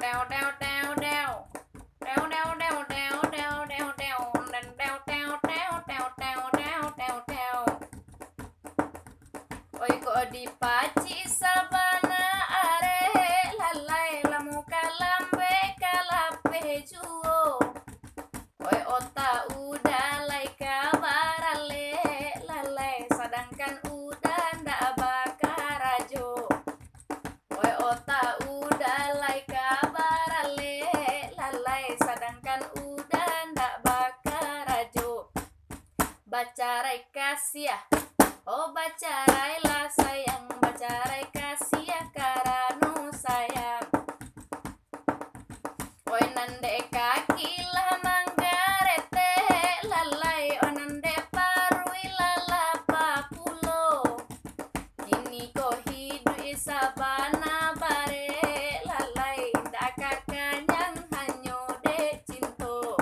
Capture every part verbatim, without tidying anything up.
Teo, teo, teo, teo. Teo, teo, teo, teo, teo, teo, teo. Den, teo, teo, teo, teo, teo, teo, teo, teo. Oi, kok dipacik sabana arek lalai, lamu ka lambek ka lapeh juo. Oi, otak Uda lai ka baralek lalai, sadangkan Uda ndak bakarajo. Oi, otak Uda lai ka baralek lalai, sadangkan Uda ndak bakarajo. Bacarai kasiah, oh bacarailah sayang, bacarai kasiah karano sayang. Oi, nan dek kaki lah manggaretek lalai, oi, nan dek paruik lah lapah pulo. Kini ko hiduik sabana barek lalai, indak ka kanyang hanyo dek cinto.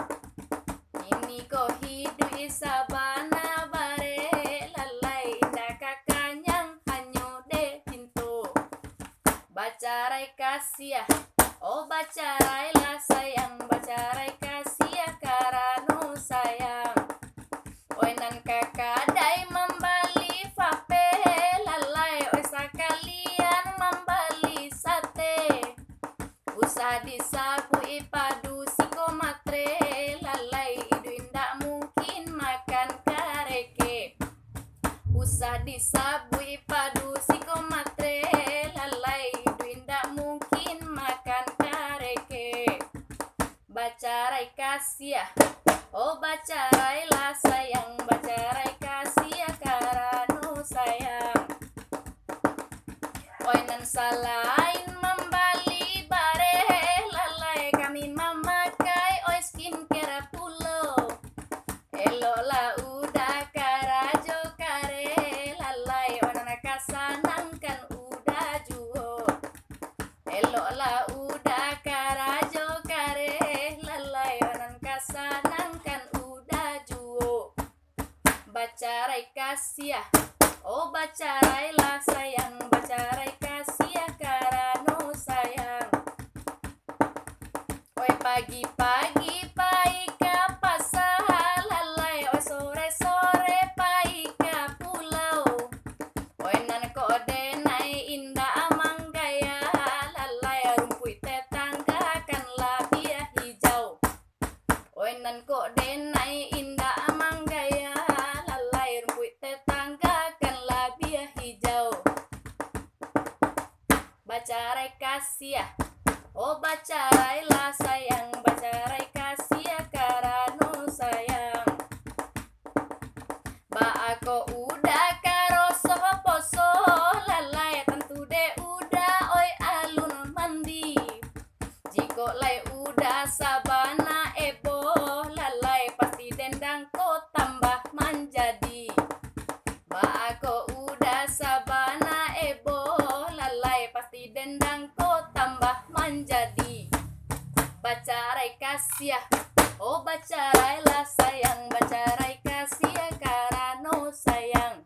Kini ko hiduik sabana barek lalai, indak ka kanyang hanyo dek cinto. Bacarai kasiah, oh bacarailah sayang, bacarai kasiah karano sayang. Oi, nan ka kadai mambali vape lalai, oi, sakalian mambali sate. Usah disabuik padu siko matre lalai, iduik indak mungkin makan kareke. Usah disabuik padu siko matre lalai, iduik indak mungkin makan kareke. Bacarai kasiah, oh bacarailah sayang, bacarai kasiah karano sayang. Oi, nan salain mambali bareh lalai, kami mamakai, oi, skincare pulo. Eloklah Uda karajo kareh lalai, oi, nan ka sanangkan Uda juo. Eloklah Uda karajo kareh lalai, oi, nan ka sanangkan Uda juo. Bacarai kasiah, oh bacarailah sayang, bacarai kasiah karano sayang. Oi, pagi-pagi pai ka pasa lalai, oi, sore-sore pai ka pulau. Oi, nan kok denai indak manggaya lalai, rumpuik tetangga kan labiah hijau. Oi, nan kok denai indak manggaya lalai, rumpuik tetangga kan labiah hijau. Bacarai kasiah, oh bacarailah sayang, bacarai kasiah karano sayang. Baa kok Uda karoso poso lalai, tantu dek Uda, oi, alun mandi. Jikok lai Uda sabana eboh lalai, pasti dendang ko tambah manjadi. Baa kok Uda sabana eboh lalai, pasti dendang ko tambah manjadi. Bacarai kasiah, oh bacarailah sayang, bacarai kasiah karano sayang.